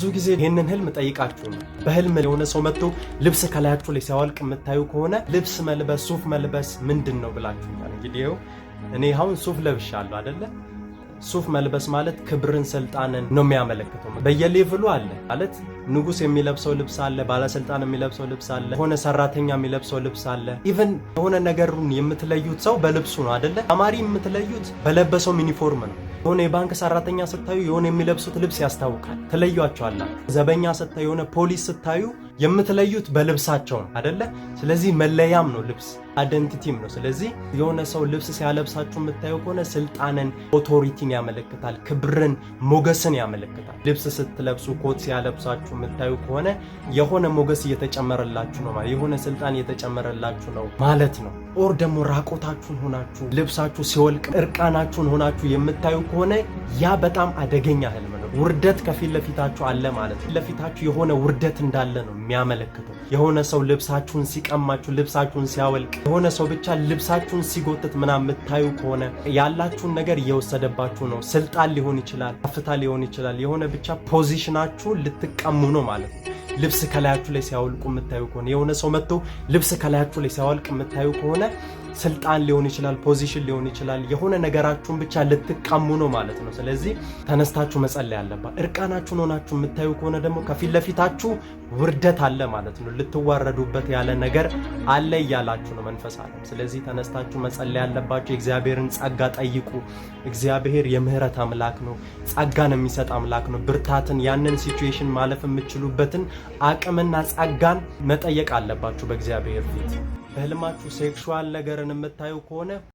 ብዙ ጊዜ ይህንን ህልም ጠይቃችሁ ነው። በህልም የሆነ ሰው መጥቶ ልብስ ከላያችሁ ላይ ሲያወልቅ የምታዩ ከሆነ ልብስ መልበስ፣ ሱፍ መልበስ ምንድን ነው ብላችሁኛል። እንግዲህ ይኸው እኔ አሁን ሱፍ ለብሻለሁ አደለ? ሱፍ መልበስ ማለት ክብርን፣ ስልጣንን ነው የሚያመለክተው። በየ level ኡ አለ ማለት ንጉስ የሚለብሰው ልብስ አለ፣ ባለስልጣን የሚለብሰው ልብስ አለ፣ የሆነ ሰራተኛ የሚለብሰው ልብስ አለ። Even የሆነ ነገሩን የምትለዩት ሰው በልብሱ ነው አደለ? ተማሪ የምትለዩት በለበሰው ዩኒፎርም ነው። የሆነ የባንክ ሰራተኛ ስታዩ የሆነ የሚለብሱት ልብስ ያስታውቃል፣ ትለዩአቸዋላችሁ። ዘበኛ ስታዩ፣ የሆነ ፖሊስ ስታዩ የምትለዩት በልብሳቸው ነው አደለ? ስለዚህ መለያም ነው ልብስ፣ identity ም ነው። ስለዚህ የሆነ ሰው ልብስ ሲያለብሳችሁ የምታዩ ከሆነ ስልጣንን፣ authority ን ያመለክታል፣ ክብርን፣ ሞገስን ያመለክታል። ልብስ ስትለብሱ ኮት ሲያለብሳችሁ የምታዩ ከሆነ የሆነ ሞገስ እየተጨመረላችሁ ነው ማለት፣ የሆነ ስልጣን እየተጨመረላችሁ ነው ማለት ነው። Or ደግሞ ራቆታችሁን ሆናችሁ ልብሳችሁ ሲወልቅ እርቃናችሁን ሆናችሁ የምታዩ ከሆነ ያ በጣም አደገኛ ህልም ነው። ውርደት ከፊት ለፊታችሁ አለ ማለት ነው። ለፊታችሁ የሆነ ውርደት እንዳለ ነው የሚያመለክተው። የሆነ ሰው ልብሳችሁን ሲቀማችሁ፣ ልብሳችሁን ሲያወልቅ፣ የሆነ ሰው ብቻ ልብሳችሁን ሲጎትት ምናምን የምታዩ ከሆነ ያላችሁን ነገር እየወሰደባችሁ ነው። ስልጣን ሊሆን ይችላል፣ ከፍታ ሊሆን ይችላል። የሆነ ብቻ position ኣችሁን ልትቀሙ ነው ማለት ነው። ልብስ ከላያችሁ ላይ ሲያወልቁ የምታዩ ከሆነ፣ የሆነ ሰው መጥቶ ልብስ ከላያችሁ ላይ ሲያወልቅ የምታዩ ከሆነ ስልጣን ሊሆን ይችላል፣ position ሊሆን ይችላል። የሆነ ነገራችሁን ብቻ ልትቀሙ ነው ማለት ነው። ስለዚህ ተነስታችሁ መጸለይ አለባችሁ። እርቃናችሁን ሆናችሁ የምታዩ ከሆነ ደግሞ ከፊት ለፊታችሁ ውርደት አለ ማለት ነው። ልትዋረዱበት ያለ ነገር አለ እያላችሁ ነው መንፈስ ዓለም። ስለዚህ ተነስታችሁ መጸለይ ያለባችሁ፣ የእግዚአብሔርን ጸጋ ጠይቁ። እግዚአብሔር የምህረት አምላክ ነው። ጸጋን የሚሰጥ አምላክ ነው። ብርታትን፣ ያንን situation ማለፍ የምትችሉበትን አቅምና ጸጋን መጠየቅ አለባችሁ በእግዚአብሔር ፊት። በህልማችሁ sexual ነገርን የምታዩ ከሆነ